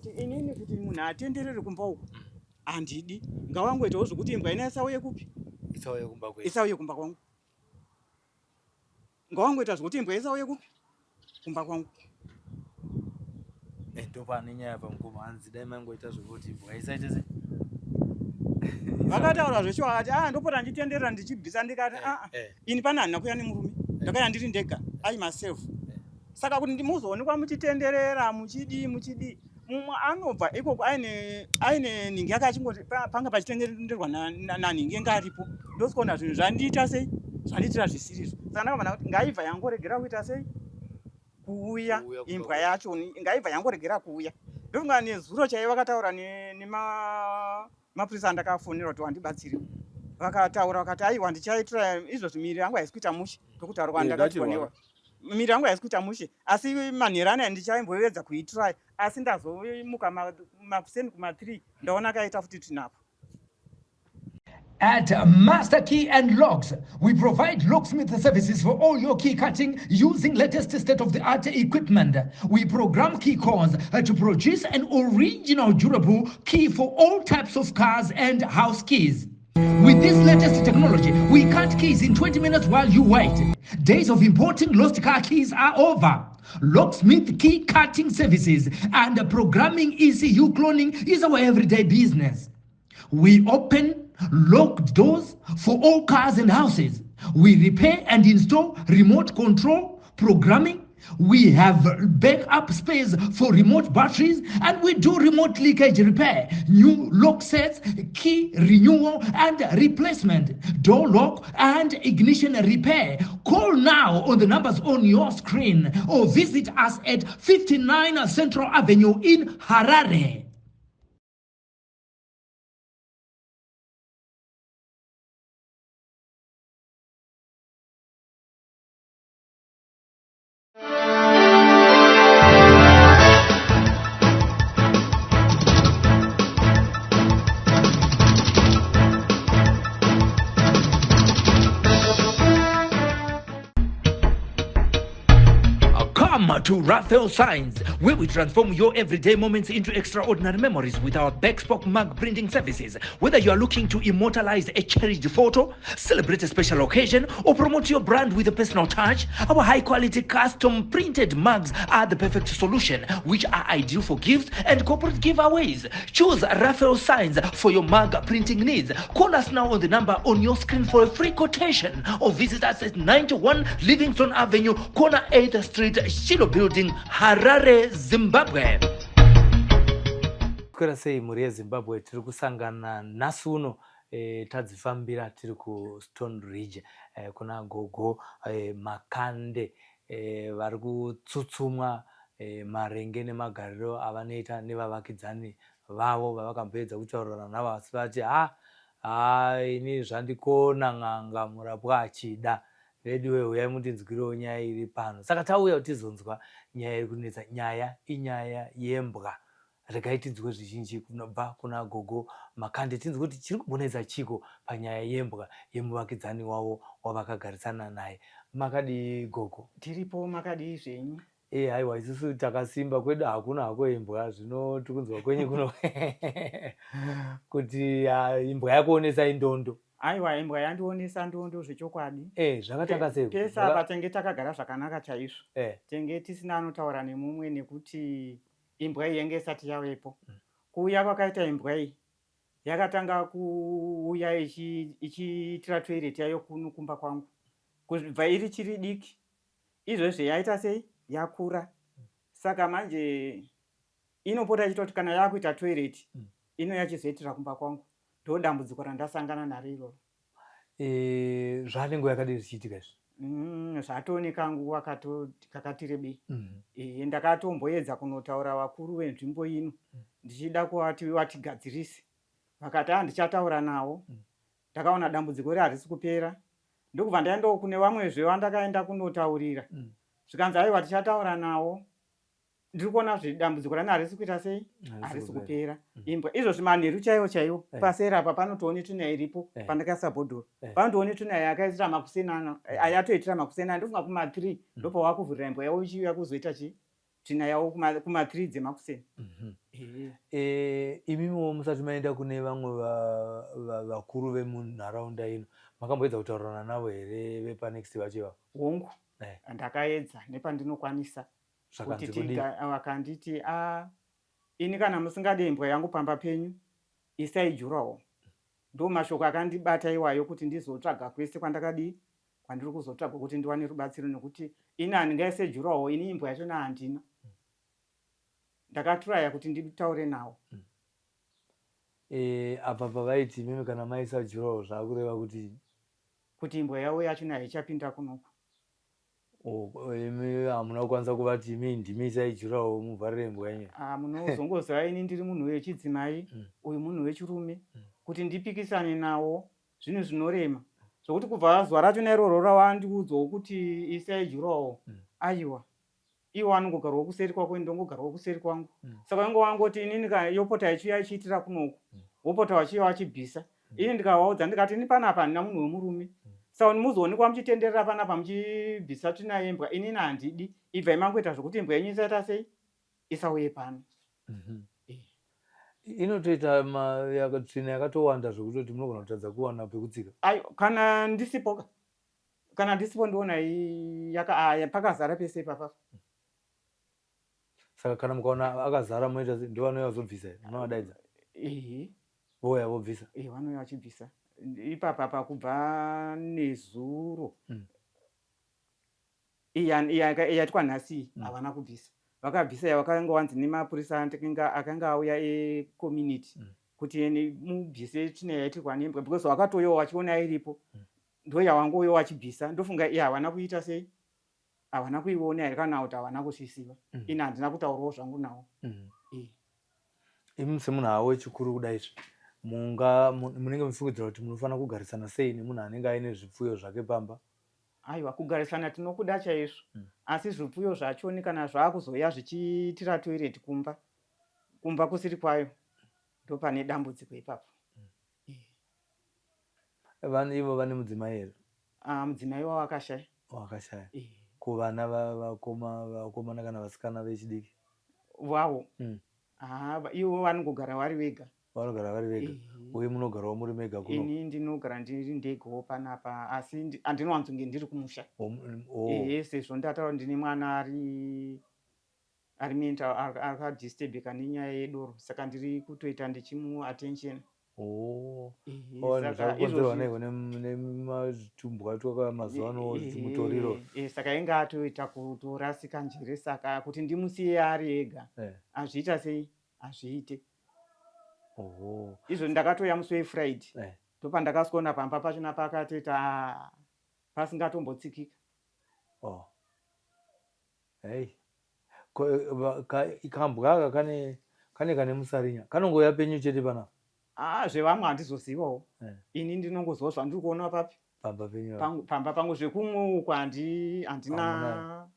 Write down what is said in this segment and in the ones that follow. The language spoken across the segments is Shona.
kuti inini kuti munhu atenderere kumba uku handidi, ngawangoitawo zvekuti imbwa ina isauye kupi, isauye kumba kwedu, isauye kumba kwangu. Ngawangoita zvekuti imbwa isauye kupi, kumba kwangu. Eh, ndopane nyaya pamukoma, hanzi dai mangoita zvekuti imbwa isaite se Vakataura zveshuwa, vakati ah, ndopota ndichitenderera ndichibvisa, ndikati ah, ah, ini pane handina kuuya nemurume, ndakauya ndiri ndega, I myself. Saka kuti muzoonekwa muchitenderera muchidii muchidii, mumwe anobva ikoko aine aine nhingi yake achingoti panga pachitendererwa nanhingi enge aripo, ndosikuona zvinhu zvandiita sei, zvandiitira zvisirizvo. Saka ndakabva kuti ngaibva yangoregera kuita sei, kuuya imbwa yacho ngaibva yangoregera kuuya. Ndofunga nezuro chaiye vakataura nemapurisa andakafonera kuti wandibatsire, vakataura vakati aiwa ndichaitira izvozvi, miri yangu haisi kuita mushe, ndokutaura kwandakatonewa, miri yangu haisi kuita mushe, asi manheru anaya ndichaimboedza kuitry, asi ndazomuka makuseni kuma3 ndaona akaita futi tinapo. At Master Key and Locks, we provide locksmith services for all your key cutting using latest state-of-the-art equipment. We program key cores to produce an original durable key for all types of cars and house keys. With this latest technology, we cut keys in 20 minutes while you wait. Days of importing lost car keys are over. Locksmith key cutting services and programming ECU cloning is our everyday business. We open locked doors for all cars and houses. We repair and install remote control programming. We have backup space for remote batteries, and we do remote leakage repair, new lock sets, key renewal and replacement, door lock and ignition repair. Call now on the numbers on your screen or visit us at 59 Central Avenue in Harare. Come to Raphael Signs, where we transform your everyday moments into extraordinary memories with our bespoke mug printing services. Whether you are looking to immortalize a cherished photo, celebrate a special occasion, or promote your brand with a personal touch, our high-quality custom printed mugs are the perfect solution, which are ideal for gifts and corporate giveaways. Choose Raphael Signs for your mug printing needs. Call us now on the number on your screen for a free quotation, or visit us at 91 Livingston Avenue, corner 8th Street, Shiloh Building, Harare, Zimbabwe. Kwera sei mhuri yeZimbabwe, tiri kusangana nhasi uno tadzifambira tiri kuStone Ridge kuna gogo Makande vari kutsutsumwa maringe nemagariro avanoita nevavakidzani vavo vavakamboedza kutaurirana navo, asi vati ha ha ini zvandikona n'anga murapwa achida. Veduwe, huyai mutinzwirewo nyaya iri pano. Saka tauya kuti tizonzwa nyaya iri kunetsa. Nyaya inyaya yembwa. Regai tinzwe zvizhinji kubva kuna gogo Makande, tinzwe kuti chiri kumbonetsa chiko panyaya yembwa yemuvakidzani wavo wavakagarisana naye. Makadii gogo? Tiripo, makadii zvenyu? E, haiwa, isusu takasimba, kwedu hakuna hako imbwa. Zvino tiri kunzwa kwenyu kuno kuti imbwa yakuonesa indondo. Aiwa, imbwa yandionesa ndondo zvechokwadi. E, zvakatanga sei? Pese apa tenge takagara zvakanaka chaizvo. Tenge tisina anotaura nemumwe nekuti imbwa iyi yenge isati yavepo. Kuuya kwakaita imbwa iyi, yakatanga kuuya ichiitira toilet yayo kuno kumba kwangu. Kubva iri chiri diki, izvozvi yaita sei, yakura. Saka manje inopota ichitoti kana yakuita toilet inouya ichizoitira kumba kwangu. Ndo dambudziko randasangana naro iroro. Zvane nguva yakadii zvichiitika izvi? Zvatone kanguva kakati rebei. Ndakatomboedza kunotaura vakuru venzvimbo ino ndichida kuvati vatigadzirise, vakati a ndichataura navo. Ndakaona dambudziko iri harisi kupera, ndokubva ndaendawo kune vamwezve vandakaenda kunotaurira, zvikanzi aiwa tichataura navo. Ndiri kuona dambudziko rani harisi kuita sei, harisi kupera. Imbwa izvozvi manheru chaiwo chaiwo paseri apa panotoone tsvina iripo pandakaisa bhodhoro, panotoone tsvina yakaitira makuseni ano, ayatoitira makuseni ano. Ndofunga kuma3 ndopawakuvhurira imbwa yavo ichiuya kuzoita chii, tsvina yavo kuma3 dzemakuseni. E, imimiwo musati maenda kune vamwe vakuru vemunharaunda ino, makamboedza kutaurirana navo here vepanext vacho ivavo? Hongu, ndakaedza nepandinokwanisa kuti Zvakanzi kudii? Vakanditi, a ini kana musingade imbwa yangu pamba penyu, isai durawall. Ndo mashoko akandibata iwayo kuti ndizotsvaga kwese kwandakadii, kwandiri kuzotsvaga kuti ndiwane rubatsiro, nekuti ini handingaise durawall, ini imbwa yachona handina. Ndakaturaya kuti nditaure nawo. E, apa pavaiti imimi kana maisa durawall, zvaakureva kuti kuti imbwa yavo yachona haichapinda kunoku. Oh, imi hamuna kukwanisa kuvati imi ndimi isai durawall muvharire imbwa yenyu? Ah, munozongoziva ini ndiri munhu wechidzimai, uyu munhu wechirume. Kuti ndipikisane nawo zvinhu zvinorema, zvokuti kubva zuva rachona iroro rawandiudzawo kuti isai durawall, aiwa, iwo anongogarawo kuseri kwako, ini ndongogarawo kuseri kwangu. Saka inge wangoti inini yopota ichiuya ichiitira kunoku, wopota vachiuya vachibvisa. Ini ndikavaudza ndikati, ini panapa handina munhu wemurume, saka muzoonekwa muchitenderera panapa muchibvisa tsvina yembwa, inini handidi. Ibvai mangoita zvokuti imbwa yenyu isaita sei, isauye pano. Inotoita tsvina yakatowanda zvekutoti munogona kutadza kuwana pekutsika. Ayo, kana ndisipo ka, kana ndisipo ndiona pakazara pese ipapa. Saka kana mukaona akazara munoita sei? Ndovanouya kuzobvisa here? Munovadaidza? Ehe. Vouya vobvisa? Eh, vanouya vachibvisa ipapa pa kubva nezuro. Yaitwa nhasi iyi, havana kubvisa. Vakabvisa yavakanga wanzi nemapurisa akanga auya ecommunity kuti mubvise tsvina yaitirwa nembwa, because vakatoyawo vachiona iripo. Ndo yavangouya vachibvisa. Ndofunga iye havana kuita sei, havana kuiona here, kana kuti havana kuzviziva. Ini handina kutaurawo zvangu nawo. Imi semunhu hawo wechikuru kudai izvi, munenge muchifungidzira kuti munofanira kugarisana sei nemunhu anenge aine zvipfuyo zvake pamba? Aiwa, kugarisana tinokuda chaizvo, asi zvipfuyo zvachoni kana zvaakuzoya zvichiitira toilet kumba, kumba kusiri kwayo, ndo pane dambudziko ipapo. Vanhu ivo vane mudzimai here? Ah, mudzimai wavo akashaya. Wakashaya. Kuvana vakomana kana vasikana vechidiki? Vavo? Ah, ivo vanongogara vari vega. Vanogara vari vega. Uye munogarawo muri mega kuno? Ini ndinogara ndiri ndegawo panapa, asi handinowanzonge ndiri kumusha. Oh. Ehe, sezvo ndataura ndine mwana ari mental, akadisturbeka nenyaya yedoro, saka ndiri kutoita ndichimu attention. Oh. Ehe, Oh, saka zvakukonzerwa izvozvi neiko nematumbwa twaka mazuva ano, mutoriro? Saka inge atoita kutorasika njere, saka kuti ndimusiye ari ega, azviita sei, hazviite. Oho. Izvo ndakatoya musi weFriday, ndopandakaswona pamba pachona pakatoita, ah, pasingatombotsikika. Oh. Hey. Kambwa aka kane musarinya kanongouya penyu chete panapa? Ah, zvevamwe handizozivawo. Ini ndinongoziva zvandiri kuona papi? Pamba penyu apa. Pamba pangu. Zvekumwe uku handina Hamuna.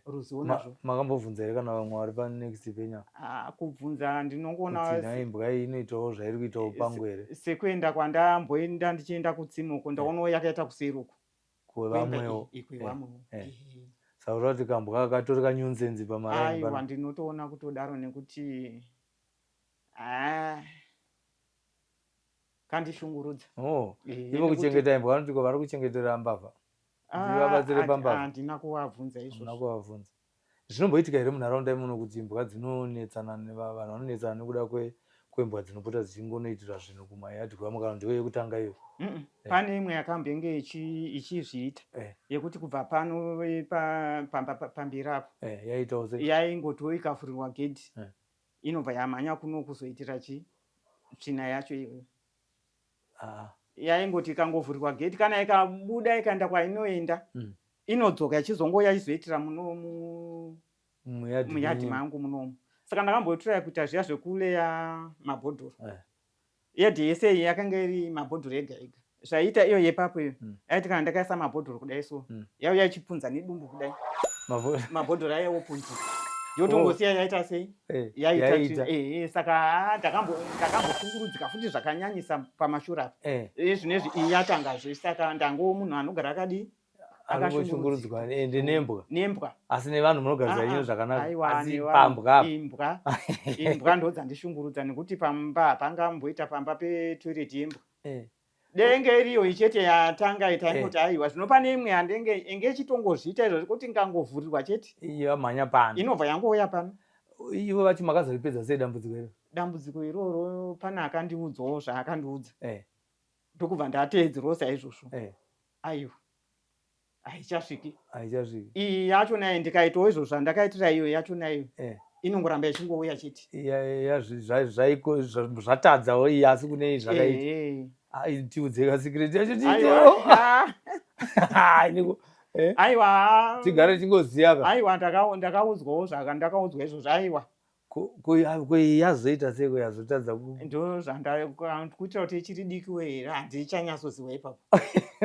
Ruzivo nazvo. Makambobvunza here kana vamwe vari panext penyu apa? Ah, kubvunza ndinongoona kuti nhai, imbwa iyi inoitawo zvairi kuitawo pangu here? Sekuenda kwandamboenda ndichienda kutsimuko, ndaonawo yakaita kuseri uku. Kwevamwewo? Kwevamwewo. Saka kureva kuti kambwa aka katori kanyonzenzi pamaraini Aiwa, pano? ndinotoona kutodaro nekuti, ah, kandishungurudza. Oh. Eh, Ivo kuchengeta imbwa vanoti ko vari kuchengetera mbavha? Ah, Vabatsire pambavha? Handina kuvabvunza Hamuna izvozvo. kuvabvunza. Zvinomboitika here munharaunda imono kuti imbwa dzinonetsana, vanhu vanonetsana nekuda kwembwa dzinopota dzichingonoitira zvinhu kumayadhi kwevamwe, kana ndiyo yekutanga iyo? Pane imwe yakambenge ichizviita yekuti kubva pano pamba pamberi apo. Yaitawo sei? Yaingotiwo ikafurirwa gedhi, inobva yamhanya kuno kuzoitira chi tsvina yacho iyoyo. Ah. Yaingoti ikangovhurirwa gate, kana ikabuda ikaenda kwainoenda, inodzoka ichizongouya ichizoitira muno muyadhi muyadhi menyu. Mangu munomu. Saka ndakambotiraya kuita zviya zvekuleya mabhodhoro. Yadhi yese iyi yakanga iri mabhodhoro ega ega. Zvaiita iyo yepapo iyo, aiti kana ndakaisa mabhodhoro kudai so, yauya ichipunza nedumbu kudai, mabhodhoro aya opunzika, yotongosiya yaita sei, yaita yaita. Saka ah, ndakamboshungurudzika futi zvakanyanyisa pamashure apa. Zvinezvi iyi yatangazve, saka ndango munhu anogara akadii. Akashungurudzwa ende nembwa. Nembwa. Asi nevanhu munogarisana Ah, chinhu ah, zvakanaka. Aiwa, Asi nevanhu. pambwa apa. Imbwa. Imbwa ndodzandishungurudza nekuti pamba hapangamboita pamba petoilet yembwa. Eh. Denge iriyo chete yatanga ita Eh. ingoti aiwa zvino pane imwe yandenge enge ichitongozviita izvozvo kuti ngangovhurirwa chete Iyo yamhanya pano. inobva yangouya pano. Ivo vacho makazoripedza sei dambudziko iro? Dambudziko iroro pane akandiudzawo zvaakandiudza. Eh. Ndokubva ndateedzerawo saizvozvo. Eh. Aiwa. Haichasviki. Haichasviki. Iyi yacho nayo ndikaitawo izvo zvandakaitira iyo yacho nayo. Eh. Inongoramba ichingouya chete. Zvatadzawo iyi asi kune iyi zvakaita. Eh. Ai tiudze ka secret yacho Aiwa. tiitewo. Ah. Niko. Eh? Aiwa. Tigare tingoziya ka. Aiwa ndakaudzwawo zvaka ndakaudzwa izvozvo aiwa. Ko iyi yazoita sei ko yazotadza ku Ndo zvandakuitira kuti ichiri dikiwo here handichanyatsoziva ipapo.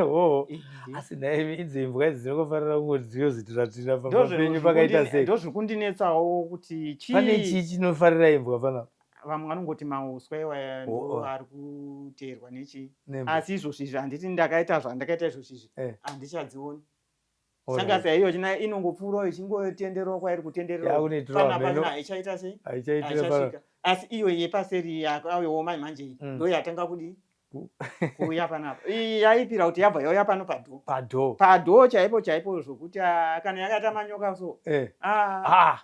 Oh. Eh. Asi nhai idzi imbwa idzi dzinongofanira kungoti dziyozitira tsvina Ndozvo pamba penyu pakaita sei? ndozviri kundinetsawo kuti chii Pane chii chinofarira imbwa panapa? vamwe vanongoti mauswa iwaya Oh, ndo oh. ari kuteerwa nechii Nembwa. asi izvozvi izvi handiti ndakaita zvandakaita izvozvi izvi Eh. handichadzioni Alright. sangasi iyo china inongopfuurawo ichingotendererawo kwairi kutendererawo Yakunoitirawo panapa mheno. china haichaita sei Haichaitira panapa. haichasvika asi iyo yepaseri yakauyawo mai manje iyi ndo yatanga kudii kuuya panapa iyi yaipira kuti yabva yauya pano padhoo Padhoo. padhoo chaipo chaipo zvokuti ah, kana yakaita manyoka so Eh. ah, Ah.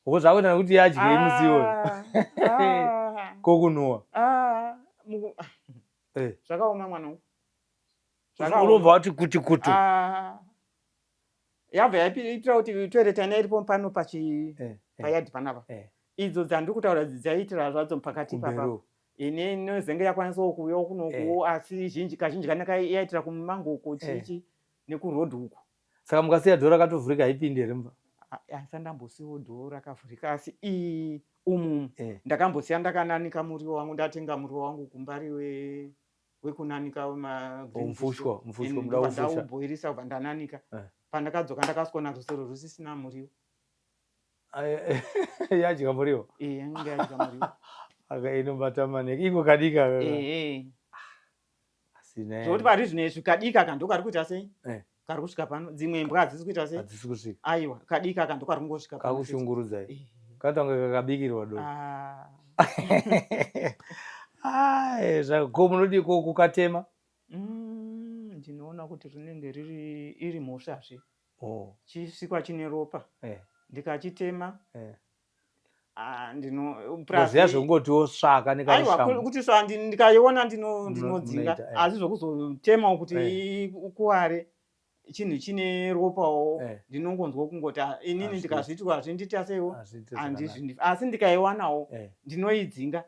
Wo zvakuita nekuti yadyei musi iwoyo. ah, ah, Kokunhuwa. ah, Eh. Zvakaoma mwana wangu. Zvakaoma. Unobva wati kuti kutu. Ah. Yabva yaipira kuti toilet yana iripo pano pachi Eh, eh, payadhi panapa. eh. Idzo dzandiri kutaura idzi dzaiitira zvadzo pakati Kumberi ipapa. uko. Ine inozenge yakwanisawo kuuyawo kunokuwo asi zhinji kazhinji kanaka yaitira kumango uko chichi nekurodhi uko. Saka mukasiya dhoo rakatovhurika haipindi here mumba? Asi ndambosiyawo dhoo rakavhurika asi iyi umu Eh. ndakambosiya ndakananika muriwo wangu ndatenga muriwo wangu kumbari we wekunanika ma Oh, mufushwa, mufushwa, Ini muda ndobva kufusha. ndaubhoirisa kubva ndananika Eh. pandakadzoka ndakaswona rusero rusisina muriwo Ai, Yadya muriwo. Eh, yange yadya muriwo Aka inobata maneke. Iko kadika aka. Eh, eh. Asi ne. Zvekuti pari zvino izvi kadiki aka ndokari kuita sei Eh. kari kusvika pano dzimwe imbwa hadzisi kuita sei Hadzisi kusvika. aiwa kadiki aka ndokari kungosvika pano chete. Kakushungurudzai. Eh. Katanga kakabikirwa doro. Ah. Ai, ko munodii ko kukatema? Ndinoona kuti rinenge riri iri mhosvazve. Oh. Chisikwa chine ropa. Eh. Ndikachitema. Eh. Ah, ndino Zviya zvekungotiwo svaka Aiwa nekarushambu. kuti sva ndikaiona ndinodzinga Munoita, eh. asi zvokuzotemawo kuti Eh. ukuware chinhu chine ropawo Eh. ndinongonzwa kungoti ah, inini Hazviiti. ndikazviitwa hazvindiita seiwo Hazviiti zvakanaka. handizvindi asi ndikaiwanawo Eh. ndinoidzinga.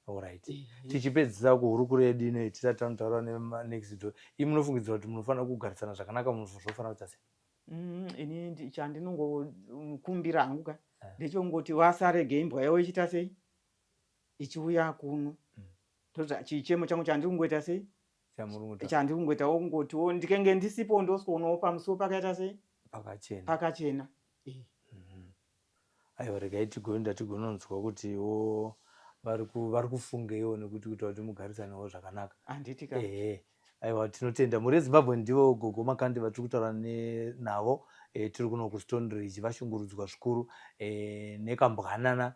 Alright. Eh. Tichipedzisa kuhurukuro yedu inoyi tisati tanotaura nenext door. Imi munofungidzira kuti munofanira kugarisana zvakanaka munofanira kuita sei? Ini chandinongokumbira hangu ka Eh. ndechekungoti vasarege imbwa yavo ichiita sei ichiuya kuno. Ndozva chichemo changu chandiri kungoita sei Chamuri kungoita. chandiri kungoitawo kungotiwo ndikenge ndisipo ndoswoonawo pamusuwo pakaita sei Pakachena. pakachena. Eh. Aiwa regai tigoenda tigononzwa kutiwo vari kufungeiwo nekuti kuita kuti mugarisanewo zvakanaka. Handiti ka. Ehe. Aiwa tinotenda mhuri yeZimbabwe ndivo gogo Makandi vatiri kutaura navo tiri kuno kuStone Ridge vashungurudzwa zvikuru nekambwanana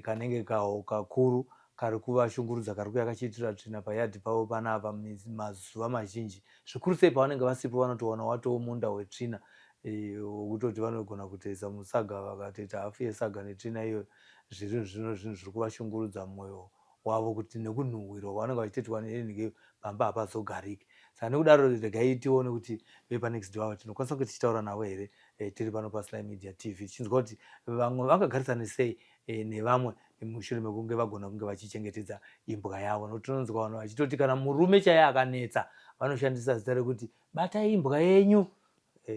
kanenge kakuru kari kuvashungurudza kari kuuya kachiitira tsvina payadhi pavo panapa mazuva mazhinji zvikuru sei pavanenge vasipo vanotowana watoo munda wetsvina wekutoti vanogona kutoisa musaga vakatoita hafu yesaga netsvina iyoyo zviri zvino zvinhu zviri kuvashungurudza mwoyo wavo kuti nekunhuhwirwa kwavanenge vachitoitwa nenhike pamba hapazogariki saka nekudaro regai tione kuti vepanext door ava tinokwanisa kunge tichitaura navo here tiri pano paSly Media TV tichinzwa kuti vamwe vangagarisane sei nevamwe mushure mekunge vagona kunge vachichengetedza imbwa yavo nokuti tinonzwa vanhu vachitoti kana murume chaiye akanetsa vanoshandisa zita rekuti batai imbwa yenyu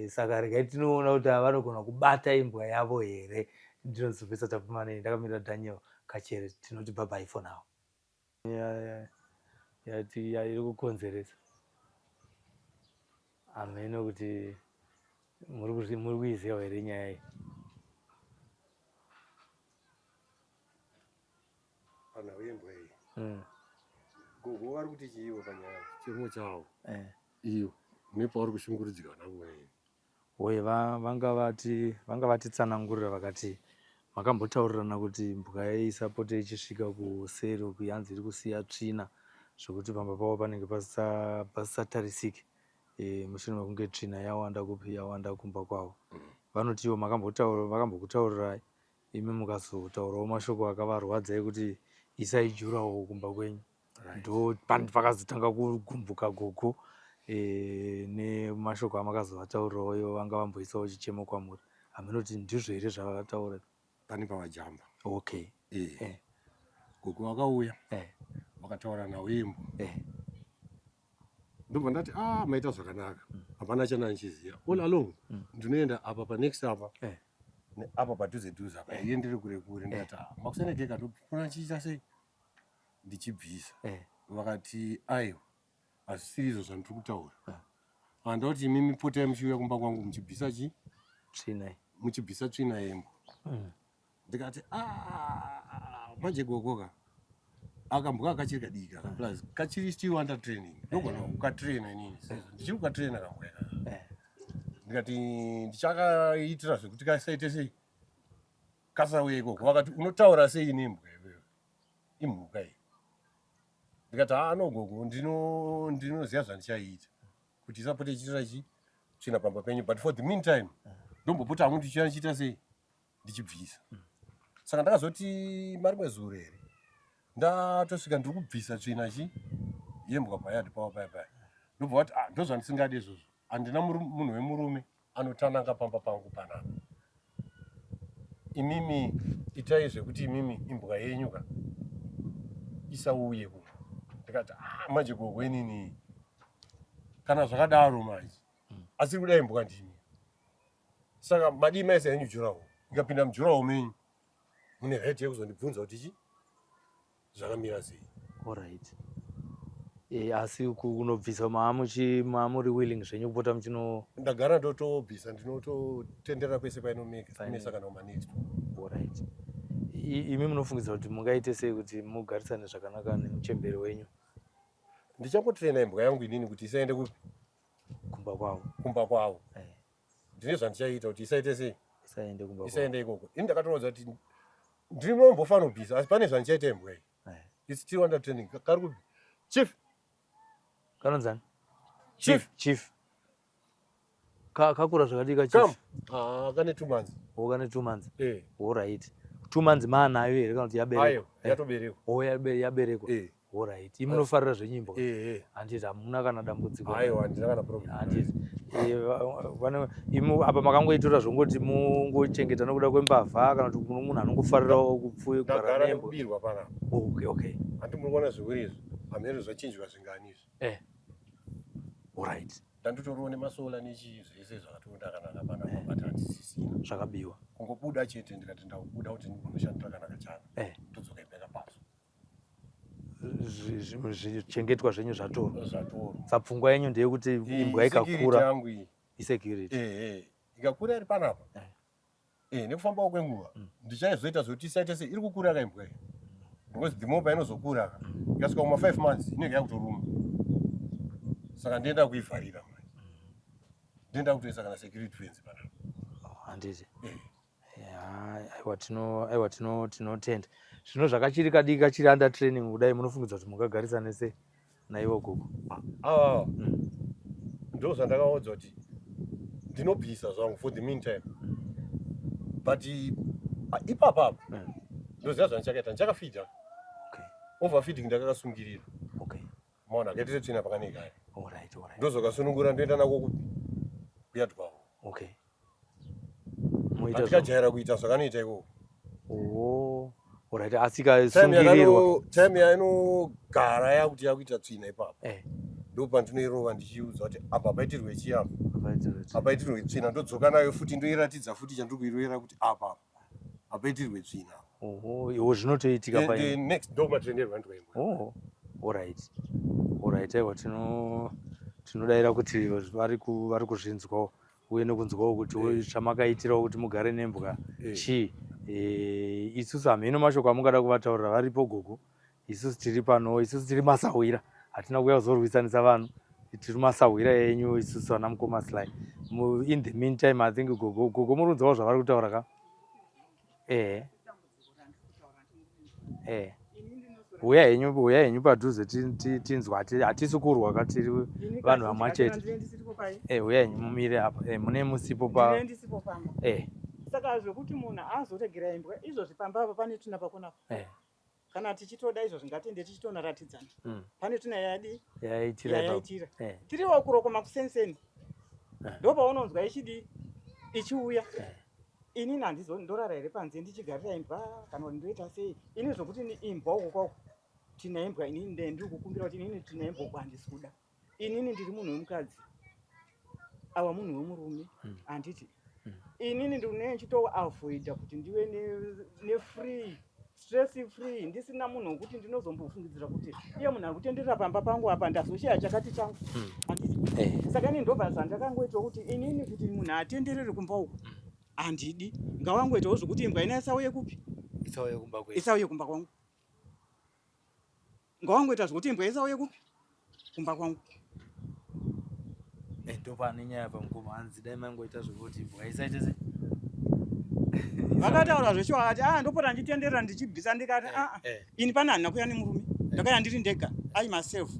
saka regai tinoona kuti vanogona kubata imbwa yavo here. Ndinozopesa Tapfumanei ndakamirira Daniel Kachere tinoti bye bye for now. Yati iri kukonzeresa hameno kuti muri kuiziva here nyaya iyi. Panhau yembwa iyi. Gogo vari kuti chiiwo panyaya? Chemo chavo. Eh. Iyo. Une pauri kushungurudzika nakuwee. Oye vanga vati vanga vatitsanangurira vakati makambotaurirana kuti mbwa isapote ichisvika kuseri uku yanzi iri kusiya tsvina zvekuti pamba pavo panenge pasisatarisike e, mushure mekunge tsvina yawanda kupi yawanda kumba kwavo mm. Vanoti ivo vakambokutaurirai imi mukazotaurawo mashoko akavarwadza ekuti isai jurawo kumba kwenyu ndo pakazotanga kugumbuka gogo e, nemashoko amakazovataurirawo ivo vanga vamboisawo chichemo kwamuri hameno kuti ndizvo here zvavataura pane pavajamba okay e. Eh. Gogo vakauya eh. Vakataura nawo imbo eh. Ndobva ndati ah maita zvakanaka mm. Hapana chana ndichiziva all along mm. Ndinoenda apa panext apa eh. Neapa padhuze dhuze apa iye ndiri kure kure ndikati ah, makusenekeka ndopona chiita sei ndichibvisa eh. Vakati aiwa hazvisiri izvo zvandiri kutaura eh. Handauti imimi potai muchiuya kumba kwangu muchibvisa chi tsvina muchibvisa tsvina yembwa mm. Ndikati ah, manje gogoka akambwa kachiri kadiki aka plus kachiri still under training ndogona kukatraina inini ndichiri kukatraina kambwa aka eh. Ndikati ndichakaitira zvekuti kasaite sei kasauye ikoko vakati unotaura sei nembwa iwewe imhuka iyi ndikati haa no gogo ndinoziva zvandichaita kuti isapote ichiitira chi tsvina pamba penyu but for the meantime ndombopota hangu ndichiya ndichiita sei ndichibvisa saka ndakazoti marimwe zuro here ndatosvika ndiri kubvisa tsvina chi yembwa payadhi pavo paya paya ndobva vati ah, ndozvandisingadi izvozvo handina munhu wemurume anotananga pamba pangu panapa imimi itai zvekuti imimi imbwa yenyu ka isauye kuno ndikati ah, manje gogo inini kana zvakadaro manje asi kudai imbwa ndimi saka madii maisa henyu jurawo ikapinda mujurawo menyu mune right yekuzondibvunza kuti chi zvakamira sei Alright. E, asi kunobvisa maamuchi maamuri willing zvenyu kupota muchino ndagara ndotobvisa ndinototendera kwese painomesa kana kumanext Alright. Imi munofungidza kuti mungaite sei kuti mugarisane zvakanaka nemuchembere wenyu? Ndichangotraina imbwa yangu inini kuti isaende kupi kumba kwavo kumba kwavo eh. Ndine zvandichaita kuti isaite sei isaende kumba isaende ikoko ini ndakatorodza kuti ndinombofanobvisa asi pane zvandichaita imbwa iyi eh. It's still under training kari kupi chief kanonzani chief chief kakura zvakadii ka chief ah kane 2 months oh kane 2 months eh all right 2 months maanayo here kana kuti yaberekwa ayo eh. yatoberekwa oh yaberekwa eh Alright. Imi munofarira zvenyimbo? Eh eh. Handiti hamuna kana dambudziko. Aiwa handina kana problem. Handiti. Eh, vane imi apa makangoitora zvongoti mungochengeta nokuda kwembavha kana kuti munhu anongofarirawo kupfuye kugara nembwa. Ndakubirwa panapa. Okay, okay. Hanti muri kuona zviwiri izvi. Hameno zvachinjwa zvingani izvi. Eh. Alright. Ndanditoriwo nemasola nechii zvese zvakatoenda kanaka panapa but handisisina. Zvakabiwa. Kungobuda chete ndikati ndakubuda kuti ndigonoshandira kana kachana. Eh. Ndodzoka ibeka paso. Zvichengetwa zvenyu zvatorwa sa pfungwa yenyu ndeyekuti imbwa ikakura isecurity ikakura iri panapa eh. Eh, nekufambawo kwenguva mm. ndichaizoita zvekuti isaite sei iri kukura ka imbwa iyi because the more painozokura ka mm. ikasvika kuma five months inenge yakutoruma saka ndienda kuivharira manje ndienda kutoisa kana security fence panapa handiti eh. Aiwa tino aiwa tino tinotenda. Zvino zvakachiri kadiki kachiri under training kudai munofungidza kuti mungagarisane sei naivo gogo? Ah. Mm. Ndo zvandakaudza kuti ndinobvisa zvangu for the meantime. But ah, ipapa apa mm. ndoziva zvandichakaita ndichakafidha. Okay. Overfeeding ndakakasungirira. Okay. Maona akaitire tsvina pakaneka aya. Alright, alright. Ndozokasunungura ndoenda nako kupi? Kuyard kwavo. Okay. Moita Tikajaira kuita zvakanoita ikoko. Oh. Alright, asi ikasungirirwa. Time yainogara yakuti yakuita tsvina ipapo. Eh. Ndopandinoirova ndichiudza kuti apa paitirwe chii apa. Apaitirwe tsvina ndodzoka nayo futi ndoiratidza futi chandiri kuirovera kuti apa apaitirwe tsvina. Oho, iwo zvinotoitika pa the next ndo matrainerwa ndwa imbwa. Oh. Alright. Alright, aiwa tino tinodaira kuti vari ku vari kuzvinzwawo uye nekunzwawo kuti eh. chamakaitirawo kuti mugare nembwa eh. chii. Eh, isusu hameno mashoko amungada kuvataurira varipo gogo. Isusu tiri pano, isusu tiri masahwira. Hatina kuuya kuzorwisanisa vanhu. Tiri masahwira enyu isusu vana mukoma Sly. In the meantime, I think gogo gogo murunzawo zvavari kutaura ka. Ehe. Eh. Huya henyu, huya henyu padhuze tinzwa. Hatisi kurwa ka, tiri vanhu vamwe chete. Eh, huya henyu mumire apa. Eh, mune musipo pa. Eh. Saka zvekuti munhu azoregera imbwa izvozvi pamba apa pane tsvina pakona. Eh. Kana tichitoda izvozvi ngatiende tichitonaratidzana. Pane tsvina yadi yaitira yaitira. Eh. Tiriwo kuroko makusenseni. Eh. Ndopaunonzwa ichidi ichiuya. Eh. Inini handizo ndorara here panze ndichigarira imbwa kana kuti ndoita sei? Ini zvokuti ni imbwa uko kwako tina imbwa, inini ndiri kukumbira kuti inini tina imbwa uko handisi kuda. Inini ndiri munhu wemukadzi, awa munhu wemurume, handiti? Inini ndine ndichitoavoida kuti ndive nefree stress free, ndisina munhu wekuti ndinozombofungidzira kuti iye munhu ari kutenderera pamba pangu apa ndazosheya chakati changu, handiti? Saka ini ndobva zvandakangoitawo kuti inini kuti munhu atenderere kumba uku handidi, ngawangoitawo zvokuti imbwa ina isauye kupi, Isauye kumba kwedu, isauye kumba kwangu. Ngawangoita zvokuti imbwa isauye kupi, kumba kwangu. Eh, ndopane nyaya pamukoma, hanzi dai mangoita zvekuti imbwa isaite se Vakataura zveshuwa, vakati a ndopota ndichitenderera ndichibvisa, ndikati aa, ini pane handina kuuya nemurume, ndakauya ndiri ndega, I myself.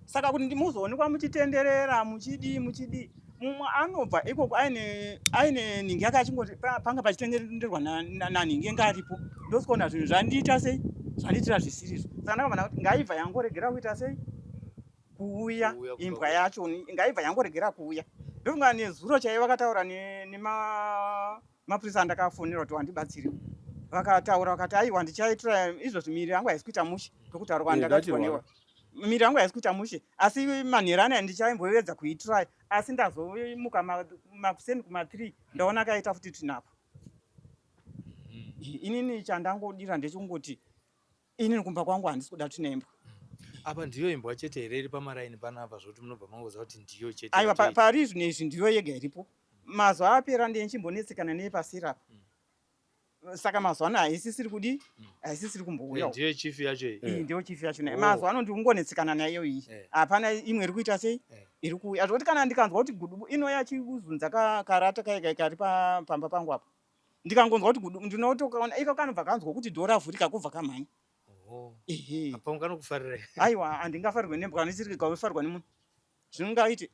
Saka kuti muzoonekwa muchitenderera muchidii muchidii, mumwe anobva ikoko aine aine nhingi yake achingoti panga pachitendererwa nanhingi inge aripo, ndosikuona zvinhu zvandiita sei, zvandiitira zvisirizvo. Saka ndakabva ndakuti ngaibva yangoregera kuita sei, kuuya imbwa yacho ngaibva yangoregera kuuya. Ndofunga nezuro chaivo vakataura nemapurisa andakafonera kuti wandibatsire, vakataura vakati aiwa, ndichaitira izvozvi, miri yangu haisi kuita mushe, ndokutaura kwandakatikonewa, miri yangu haisi kuita mushe, asi manheru anaya ndichaimboedza kuitry, asi ndazomuka makuseni kuma3 ndaona kaita futi tsvinapo. Inini chandangodira ndechekungoti inini kumba kwangu handisi kuda tsvina imbwa. Apa ndiyo imbwa chete here iri pamaraini panapa, zvokuti munobva mangoziva kuti ndiyo chete? Aiwa, pari zvino izvi ndiyo yega iripo. Mazuva apera ndichimbonetsekana nepasira apa. Saka mazuva ano haisisiri kudi, haisisiri kumbouya. Ndiyo chief yacho iyi? Iyi ndiyo chief yacho. Mazuva ano ndikungonetsekana nayo iyi, hapana imwe iri kuita sei, iri kuuya, zvokuti kana ndikanzwa kuti gudubu inouya chikuzunza karata kai kari pamba pangu apa, ndikangonzwa kuti gudubu ndinotokaona iko kanobva kanzwa kuti dhoo ravhurika kubva kamhanya. Ehe. Apa unganokufarira? Aiwa, handingafarirwe nembwa, handisiri kaufarirwa nemunhu, zvingaite?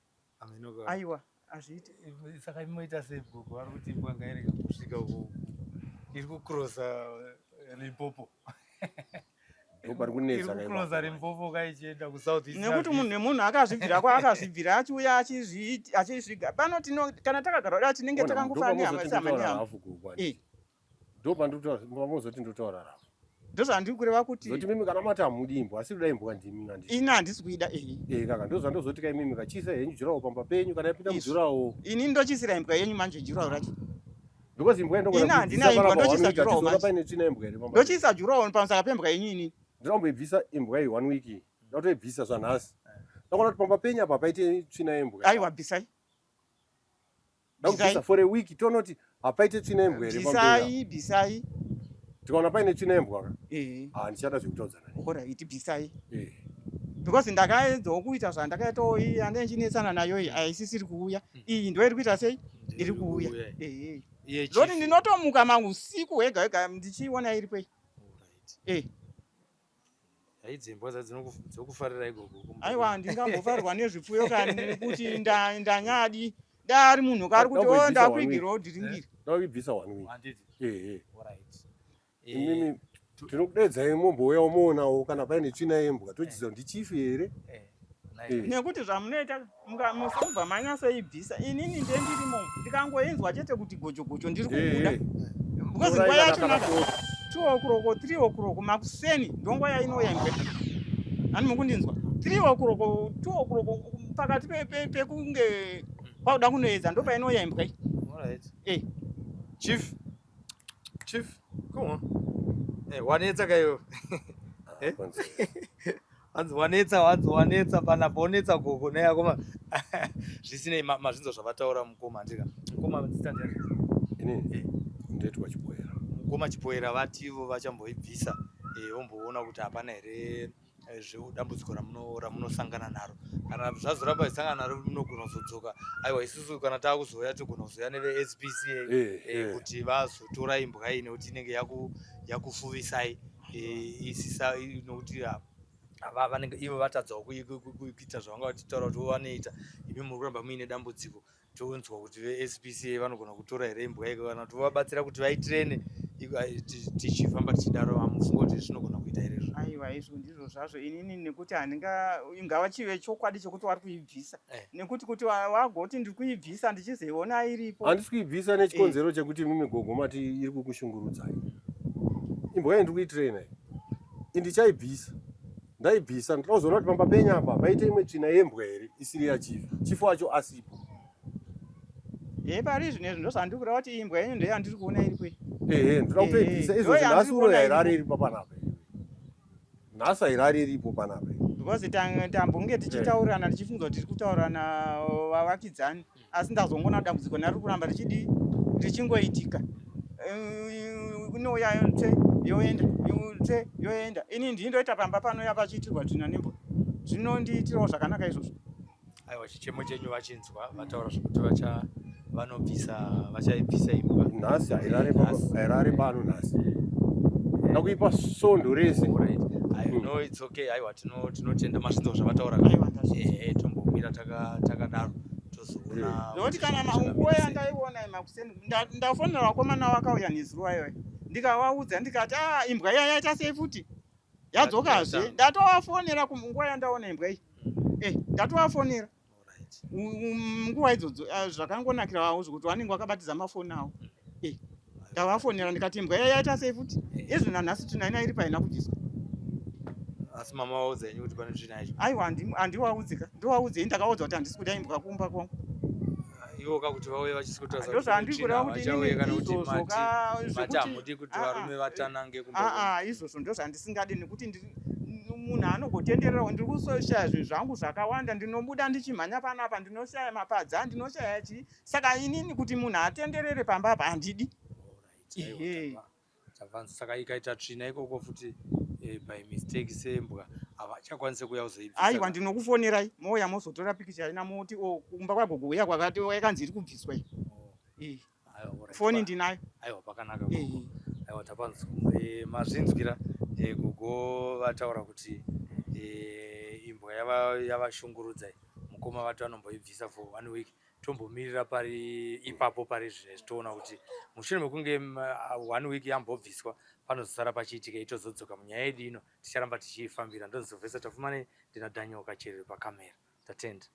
Aiwa, hazviiti. Saka imoita sei gogo? Vari kuti imbwa ngairega kusvika uko iri kucrossa Limpopo. Ndopari kunetsa. Iri kucrossa Limpopo kaichienda kuSouth East. Nekuti munhu nemunhu akazvibvira kwaakazvibvira achiuya achizviga pano, tino kana takagara kuda tinenge takangofanana nehama, sehama nehama. Ndopamozoti ndotaura rafu. Ndozvandiri kureva kuti zoti mimi kana mati hamudi imbwa, asi kuda imbwa ndimi, handiti? Ini handisi kuida, ehe. Eh, kaka ndozvandozoti ka imimi kachiisa henyu jurawo pamba penyu kana yapinda mujurawo. Ini ndochisira imbwa yenyu manje jurawo racho? Because imbwa Ini handina imbwa, ndochiisa jurawo manje. Paine tsvina imbwa here pamba? Ndochiisa jurawo pamusaka pembwa yenyu inini? Ndinomboibvisa imbwa iyi one week, ndatoibvisa zvanhasi, ndakuona kuti pamba penyu apa paite tsvina yembwa. Aiwa, bvisai. Ndakubvisa for a week, tonoti hapaite tsvina yembwa here pamba penyu. Bvisai, bvisai. Tikaona paine tsvina yembwa ka, ah, ndichada zvekutaudzana. Alright, bvisai. Because ndakaedzawo kuita zvandakaitawo, iyi yandanga ndichinetsana nayo iyi haisisiri kuuya, iyi ndo iri kuita sei, iri kuuya, ehe. Zoti ndinotomuka mausiku hwega hwega ndichiona iripo iyi. Haidzi imbwa dzokufarira igogo? Aiwa, handingambofarirwa nezvipfuyo kani, kuti ndanyadi dari munhu kari kuti o ndakuigirawo dhiringiri. Ndakuibvisa one week. Handiti? Ehe. Alright. Imimi tinokudedzai mombouyawo moonawo kana paine tsvina yembwa, tochiziva kuti ndichifi here. Nekuti zvamunoita musabva manyatsoibvisa, inini ndendirimo, ndikangoinzwa chete kuti gocho gocho ndiri kubuda, because nguva yacho naka 2 o'clock, 3 o'clock makuseni ndonguva yainouya imbwa. Hani mukundinzwa? 3 o'clock, 2 o'clock, pakati pekunge kwakuda kunoedza, ndo painouya imbwa iyi. Alright. Eh. Chief, chief, come on. Eh, wanetsa kaiwe. Eh? Hanzi wanetsa, hanzi wanetsa panapa, wanetsa gogo neyakoma. Zvisinei, mazvinzwa zvavataura mukoma, handika? Mukoma, zita ndiani? Inini ndoitwa Chipoera. Mukoma Chipoera vativo vachamboibvisa, vomboona kuti hapana here. eh, zvedambudziko ramunosangana naro. Kana zvazoramba zvichisangana naro munogona kuzodzoka. Aiwa isusu kana taakuzouya togona kuzouya neveSPCA eh, eh, kuti vazotora imbwa iyi nekuti inenge yakufuvisai isisa nokuti vanenge ivo vatadzawo kuita zvavanga vachitaura kuti vanoita imi muri kuramba muine dambudziko tonzwa kuti veSPCA vanogona kutora here imbwa iko kana kuti vovabatsira kuti vaitirene tichifamba tichidaro hamufunga kuti zvinogona kuita here izvo aiwa izvo ndizvo zvazvo inini nekuti handinga ingava chive chokwadi chekuti wari kuibvisa eh. nekuti kuti wagoti ndiri kuibvisa ndichizoiona iripo handisi kuibvisa nechikonzero eh. chekuti imimi gogo mati iri kukushungurudzai imbwa iyi ndiri kuitirena indichaibvisa Ndaibvisa ndinoda kuzoona kuti pamba penyu apa paite imwe tsvina yembwa here isiri yachief. Chief wacho asipo. Eh pari zvino izvi ndozvandiri kureva kuti imbwa yenyu ndoyandiri kuona iripo iyi. Ehe ndinoda kutoibvisa izvozvi nhasi uno hairari iripo panapa. Nhasi hairari iripo panapa. Because tambonge tichitaurirana tichifunga kuti tiri kutaurirana vavakidzani asi ndazongoona dambudziko nariri kuramba richidii richingoitika eh, inouya tsve yoenda tsve yoenda ini ndii ndoita pamba panouya pachiitirwa tsvina nembwa zvinondiitirawo zvakanaka izvozvo aiwa chichemo chenyu vachinzwa vataura zvekuti vacha vanobvisa vachaibvisa imbwa nhasi hairare pano nhasi ndakuipa svondo rese no it's okay aiwa tinotenda masvinzwa zvavataura eh, tombomira takadaro tozoona nokuti kana nguva yandaiona makuseni ndafonera vakomana vakauya nezuva iyoyo ndikavaudza ndikati a ah, imbwa iya yaita sei futi yadzokazve ndatovafonera nguva yandaona imbwa iyi mm. eh, ndatovafonera nguva idzodzo ah, zvakangonakira vavo zvekuti vanenge vakabatidza mafoni avo mm. eh, ndavafonera ndikati imbwa iya yaita sei futi eh. izvi nanhasi tsvina ina iri paina kubviswa asi mama vaudza henyu kuti pane tsvina yacho aiwa handiwaudzika ndowaudzei ndakaudza kuti handisi kuda imbwa kumba kwangu ivo ka kuti vauye vachisikutasandozvandiri kuti inini izvozvo hamudi kuti varume vatanange kumba izvozvo ndozvandisingadi nekuti munhu anogotendererawo ndiri kusoshaya zvinhu zvangu zvakawanda ndinobuda ndichimhanya panapa ndinoshaya mapadza ndinoshaya chii saka inini kuti munhu atenderere pamba apa handidi saka ikaita tsvina ikoko futi eh, by mistake sembwa havachakwanise kuya kuzoibvisa aiwa ndinokufonerai mouya mozotora pikicha ina moti o oh, kumba kwagogo uya kwakati yakanzi iri kubviswa iyi oh. eh. Foni ndinayo. Aiwa pakanaka gogo. Aiwa tapanzwa eh, mazvinzwira eh, gogo vataura kuti eh, imbwa yavashungurudza yava mukoma vati vanomboibvisa for one week tombomirira pari ipapo pari zvinezvi toona kuti mushure mekunge mm, one week yambobviswa panozosara pachiitika itozodzoka munyaya yedu ino ticharamba tichiifambira ndonzi Sylvester Tafumane ndina Daniel Kacherere pakamera tatenda.